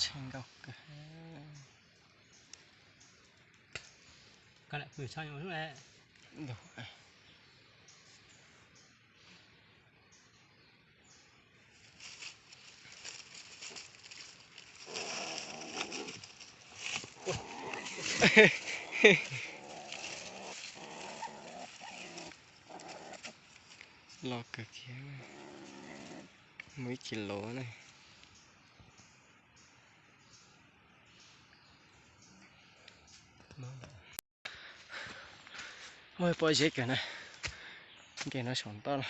Tshee nkauj kawg. Koj lam pw tshaj ua lub. Los kawg kiag, muaj ib chim los na. Ua pob zeb kawg na, nce no saum ntoj no.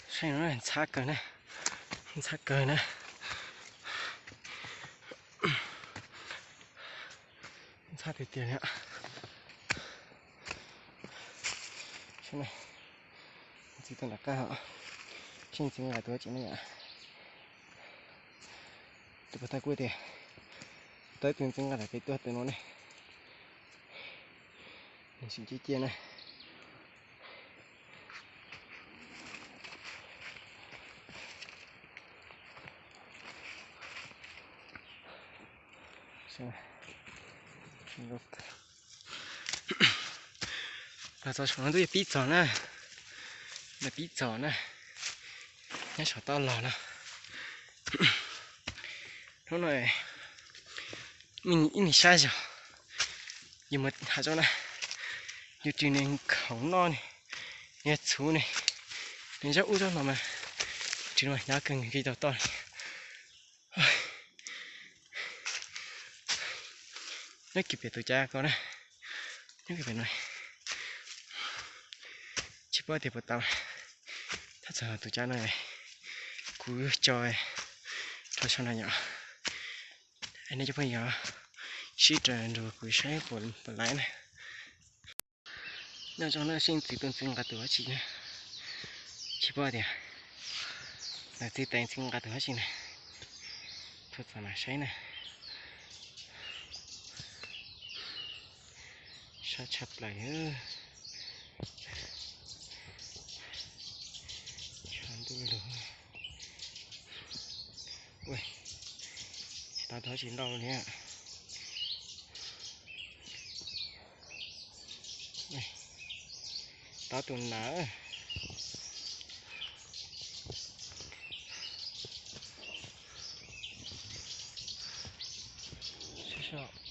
Saib no ntxhab kawg na, ntxhab kawg na. Ntxhab tiag tiag li. Ntxiv tuaj nram qab, seb ntxiv nqa tus dab tsi ne yom. Tus puas tau kuj tias tau ib tug ntxiv nqa nram kev tuaj tus no ne. Nws sim ciaj ciaj na. Los txog saum no twb yog pib txog na, pib txog na, nyob saum toj los no. Hnub no ib nws sab zog, yus mus hav zoov na, yus ris nws khoom noj ne, yog txhuv ne, nws zaub ub zaub no mas ris mas hnyav kawg nkaus tau toj li. Nyob kiag pem tus cav ko na, nyob kiag pem no, tsis paub tias puas tau. Tab txog tus cav no kuv tso rau saum no yom. Nej cov phooj ywg sib raws nrog kuv saib puas laib na. Nyob zoo na, seb ntxiv tus ntxiv nqa tus dab tsi na. Tsis paub tias lawv txiv tais ntxiv nqa tus dab tsi na. Txhob txav mas saib na. Sab tshaj plaws. Tshav ntuj lug. Ua, tsis tau tus dab tsi ntau li. Tau tus nas.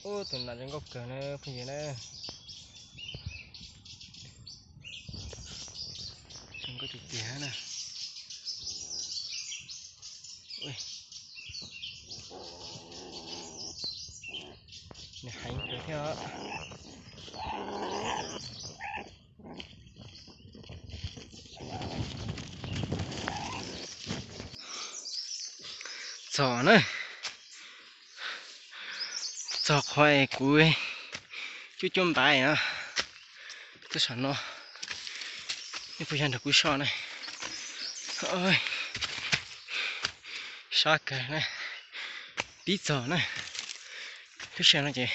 Ub, tus nas zoo nkauj kawg na phooj ywg na. Zoo nkauj tiag tiag na. Nws heev kawg thiab. Txog na, txog qhov kuv cuab cuab npaiv na, tuaj saum no, nej puas yog nrog kuv soj na. Sab kawg na, pib txog na, lub sij hawm no ces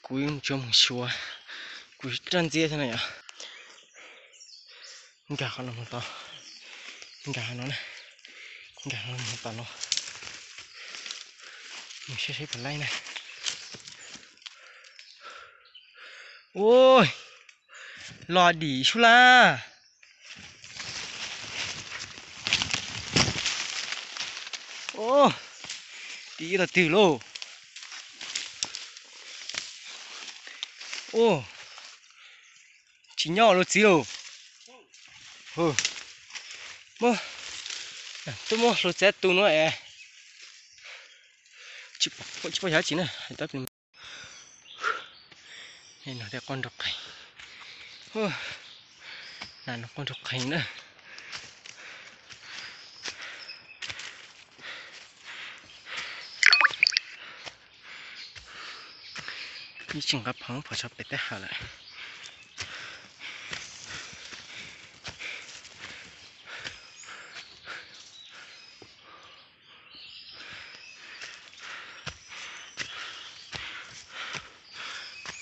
kuv yuav tsuas mus xyuas, kuv raj ntxiab thiab na yom. Nkag qhov no mus tod, nkag no na, nkag no mus tom no, mus saib saib puas laib na. Ua, los dim sub laj. Ua, dim ib tog twg lauj. Ua, tsis nyob lub txiv lauj. Muab, twb muab hluas txiav tu no es, tsis paub yog dab tsi na. No tej qoj nrog qees, na no qoj nrog qees na. Ib tsis nqa phoov phom tso pem teb hawm lawm.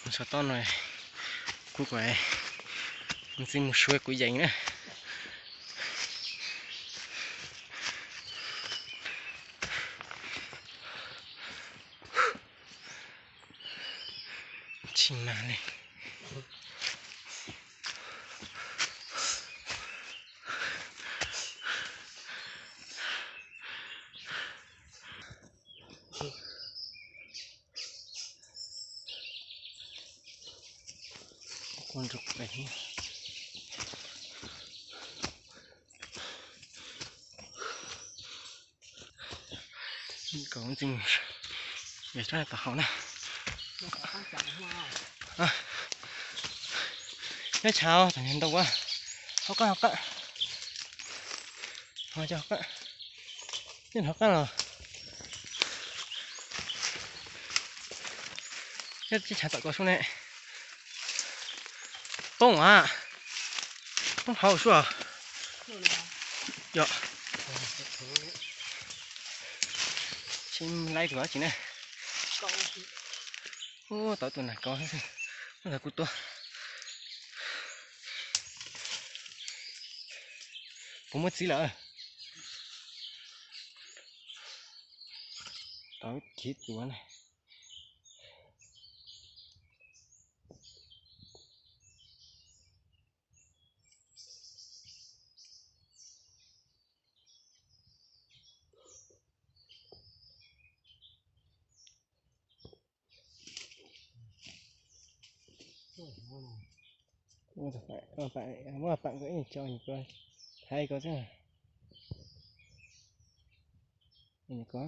Mus txog toj no, kuv kom ntxiv mus suav kuv yees na. Tsis mag li. Kom ntxim, tom hauv na. Nyob tshav tom ntau ua. Hauv qab, hauv qab. Hauv qab. Nyob hauv qab los. Nyob tshav tom ko sub ne. Poob a. Poob hauv sub. Yog. Tsis laib tus dab tsi ne. Ub, tau tus nas kov xwb. Ub, kuv tua. Kuv muab txib lawm. Tau kiv tus na. Muab pam ko ib co ko, thaiv ko xwb. Ko.